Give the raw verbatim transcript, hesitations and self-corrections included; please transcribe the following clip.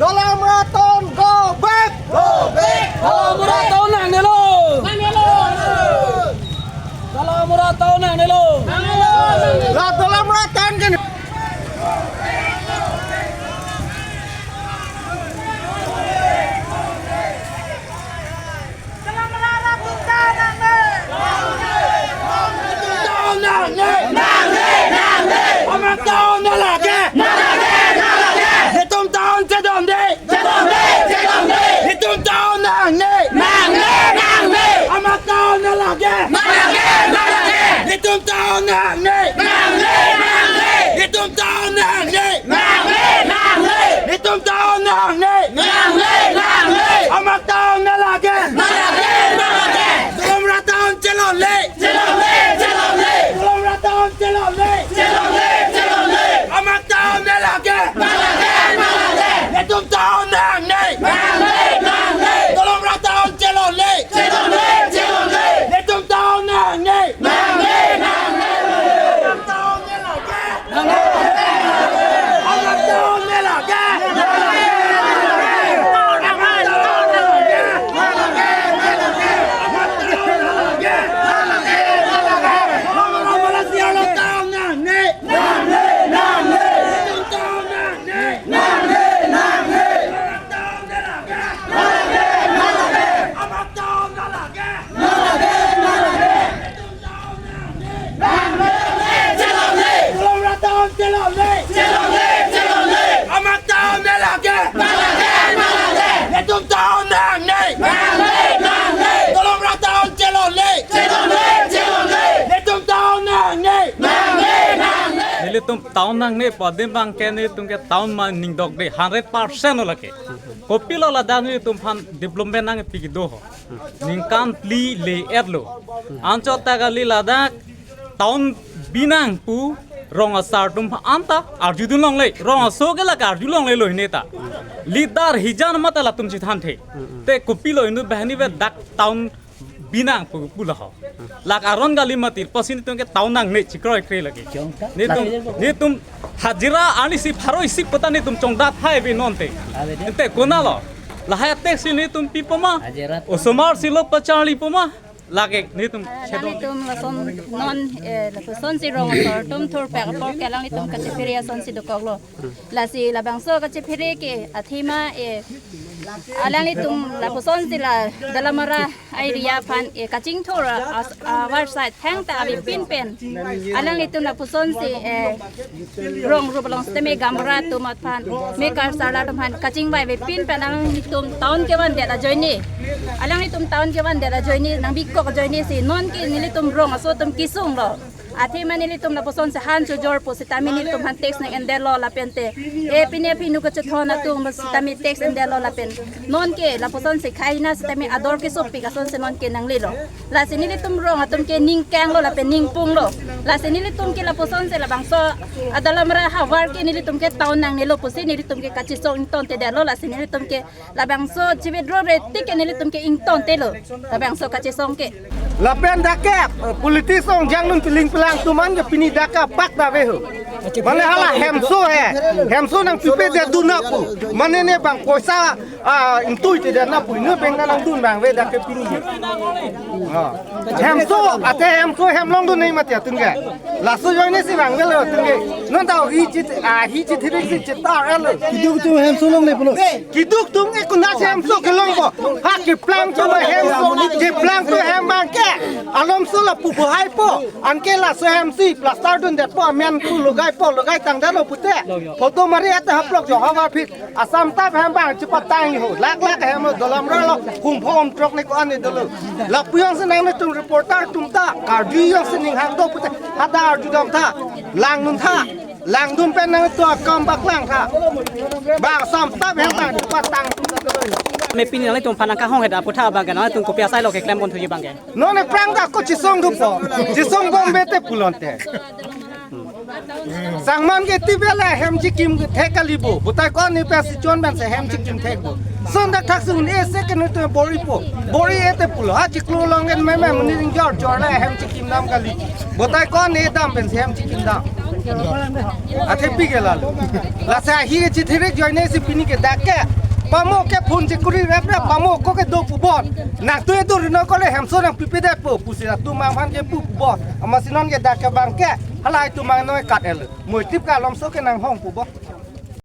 Dolamara town go back! Go back! Dolamara town nangnelo! Nangnelo! Dolamara town nangnelo! Nangnelo! La Dolamara town ke Dolamara town nangne! Nangne! Nangne! Nangne! Amat town nalage! Nalage! Nalage! Netum town chedonde! Chedonde! Chedonde! Netum town nangne! Nangne! Nangne! Amat town nalage! Nalage! Nalage! Netum town nangne! Nangne! Nangne! Netum town nangne! Nangne! Nangne! Netum town nangne! Nangne! Nangne! Amat town nalage! Nalage! Nalage! Dolamara town chelongle! Chelongle! Chelongle! Dolamara town chelongle! Chelongle! Chelongle! Amat town nalage! Nalage! Nalage! Netum town nangne! Nangne! Nangne! Dolamara town chelongle! Chelongle! Chelongle! Netum town nangne! Nangne! Nangne! Netum town nalage! Dolamara town chelongle! Chelongle! Chelongle! Amat town nalage! Nalage! Nalage! Netum town nangne! Nangne! Nangne! Dolamara town chelongle! Chelongle! Chelongle! Netum town nangne! Nangne! Nangne! Nelitum town nangne pu adim abangke nelitum ke town ma ningdokde hundred percent lo lake. Kopilo ladak nelitum aphan development nangpi kedo ho. Ningkan phli le-et lo. Anchot ta kali ladak town binong pu rong asar atum anta arjudun longle. Rong aso ke lake arju longlelo hini ta. Leader hijan mata latum chethanthe. Te kopilo inut banghini ave dak town binong pu pulo ho. Lake aron kali mati pusi netum ke town nangne chikroikre lake. Netum, netum hajira arnisi pharo isi puta netum chongdat hai ave non te. Te konatlo? Lahai tax si netum pipo ma? Osomar si lo pacharlipo ma? Lake netum chedon. Nanglitum lason non, eh, lapuson si rong asar atum thurpek apor ke alanglitum kachephere ason si dokoklo. Lasi labangso kachephere ke athema, eh, alanglitum lapuson si la Dolamara area aphan, eh, kachingthur as, ah, war side thangta avepin pen. Alanglitum lapuson si, eh, rong rup along sitame gaonbura atum aphan, mekar sarla atum aphan kachingvai avepin pen alanglitum town kevandet ajoine. Alanglitum town kevandet ajoine, nangbikok ajoine si nonke nelitum rong aso atum kesunglo. Athema nelitum lapuson si han chojor pu sitame nelitum aphan tax nang-endetlo lapen te. E pine pinu kachethon atum sitame tax endetlo lapen. Nonke lapuson si khai na sitame ador kesopik ason si nonke nanglelo. Lasi nelitum rong atum ke ningkanglo lapen ningpunglo. Lasi nelitum ke lapuson si labangso a Dolamara havar ke nelitum ke town nangnelo pusi nelitum ke kachesong ingtontedetlo, lasi nelitum ke labangso chividro re tik ke nelitum ke ingtontelo. Labangso kachesong ke. Lapen dak ke, eh, politics ong jangdun piling pilang atum an ke pini dak ke pak ta ave ho. Mane hala hemso he. Hemso nangpipedet dun nangpo. Mane ne bang poisa, ah, ingtuitedet nangpo. Inut pen nangdun abang ave dak ke pini. Ah. Hemso, ate hemso hem longdun nai mati atum ke. Laso ajoine si vangvelo atum ke. Non ta hi chit, ah, hi chit hi si chit ta elo. Keduk atum hemso longle pulo. Keduk atum ke konat hemso kelongpo. Ha keplang atum hem, keplang atum hem abangke. Alomso lapu bohaipo. Anke laso hem si plaster dundetpo, amen pu logaipo, logai tangdetlo pute. Photo mari ate haplok jo havar phit. Assam type hem abang chepatang ho. Lak lak hem lo Dolamara lo. Hum phom trok ne ko-an ne dolo. Lapu jongsi nangtum reporter atum ta. Karju jongsi ning hang do pute. Hadak arjudam tha. Langdun tha. Langdun pen nangtum akam paklang tha. Bang Assam type hem abang chepatang. Ne pini nanglitum aphan nangkahong heda putha abangke nanglitum kopi asai lo keklem ponthuji abangke. Non aphrang ta ako chesong dopo. Chesong bom ave te pulote. Sangman ke tibela hem chikim thek kali bo. Botai ko-an ne pasi chon ban se hem chikim thek bo. Son dak thak sun e se ke nute bor-ipo. Bor-i-e te pulo. Ha chiklo long gen meme muni ring jor jor le hem chikim dam kali. Botai ko-an ne dam ban se hem chikim dam. Athe pi ke lalo. Lasi ahi ke chithere joine si pini ke dak ke. Pamo ke phone chekuri rep rep pamo ko ke do pubot. Nang tu edu rino ko le hemso nangpipedet po pusi atum aphan ke pu pubot. Amatsi non ke dak ke bang ke. Halai atum angnoi kat el. Moitip ke alomso ke nanghong pubot.